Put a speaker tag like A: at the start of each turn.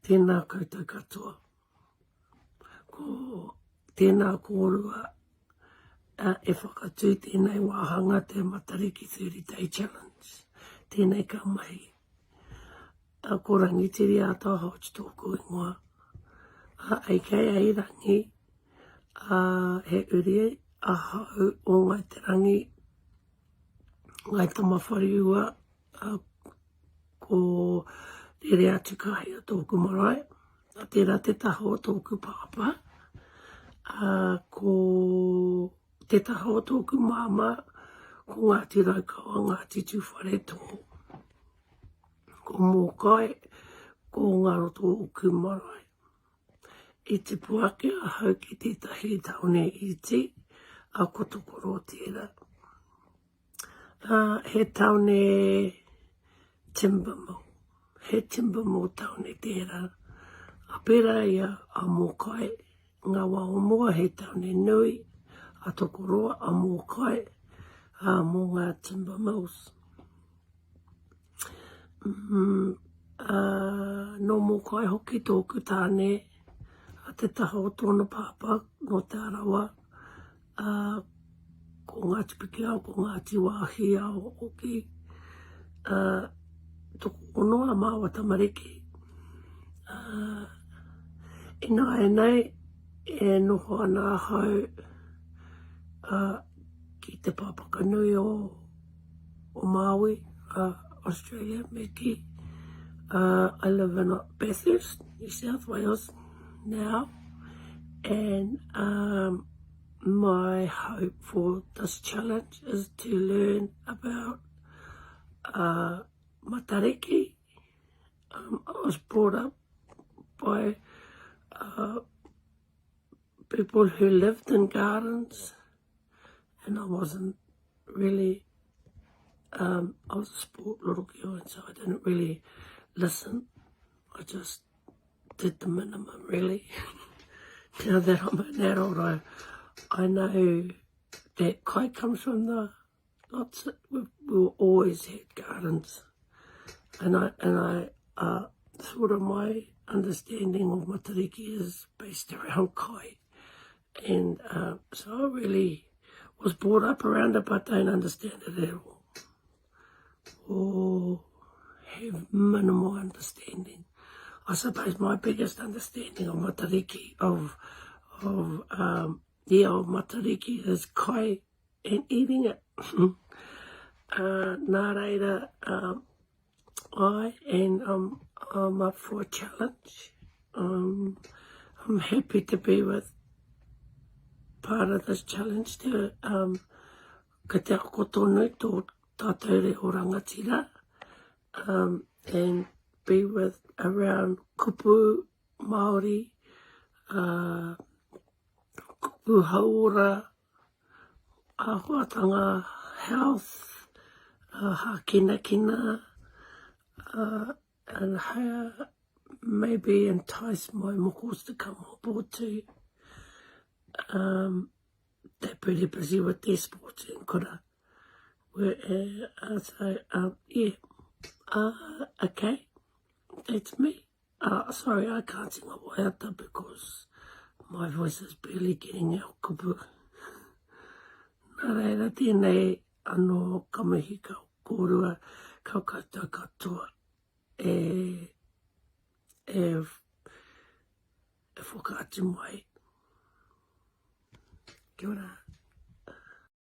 A: Tēnā koutou katoa. Ko tēnā kōrua e whakatū tēnei wāhanga te Matariki 30 Day Challenge. Tēnei ka mahi. Ko Rangitiri Ata Hodge tōku ingoa. Aka Rangi, he uri ahau o Ngai Te Rangi, Ngai Tamawhariua, ko Rereatukahia tōku marae, tērā te taha o tōku pāpā, ko te taha o tōku māmā, ko Ngāti Raukawa, Ngāti Tūwharetoa, ko Mōkai, ko Ngaroto ōku marae. I tipu ake ahau ki tētahi tāone iti, a ko Tokoroa tērā. He tāone timber mill, he timber mill tāone tērā. A pērā i a Mōkai, ngā wā o mua he tāone nui a Tokoroa, a Mōkai, mō ngā timber mills. Nō Mōkai hoki tōku tāne a te taha o tōna pāpā nō Te Arawa, ā, ko Ngāti Pikiao, ko Ngāti Wāhiao hoki, ā, tokoono ā māua tamariki. Ā, ināianei e noho ana ahau, ā, ki Te Pāpakanui o o Māui, uh, Australia, me kī. Uh, I live in Bathurst, New South Wales now, and um, my hope for this challenge is to learn about uh, Matariki. Um, I was brought up by uh, people who lived in gardens and I wasn't really, um, I was a sport little girl and so I didn't really listen. I just did the minimum really. now that I'm an adult, I, I know that kai comes from the lots of, we, we always had gardens. And I, and I, uh, sort of my understanding of Matariki is based around kai. And uh, so I really was brought up around it, but don't understand it at all. Or have minimal understanding. I suppose my biggest understanding of Matariki, of, of, um, yeah, of Matariki is kai and eating it. uh, nā reira, um, I and um, I'm up for a challenge. Um, I'm happy to be with part of this challenge to um, ka te ako tonu tō tātou reo rangatira um, and be with around kupu Māori, uh, kupu hauora, āhuatanga health, uh, hākinakina, uh, and how maybe entice my mokos to come on board too. Um, they're pretty busy with their sports and kura. We're, uh, so, um, yeah, uh, okay, that's me. Uh, sorry, I can't sing a waiata because my voice is barely getting out kupu. Nā reira, tēnei anō ka mihi ka kōrua, ka koutou katoa e, e, e whakaatu mai. Kia ora.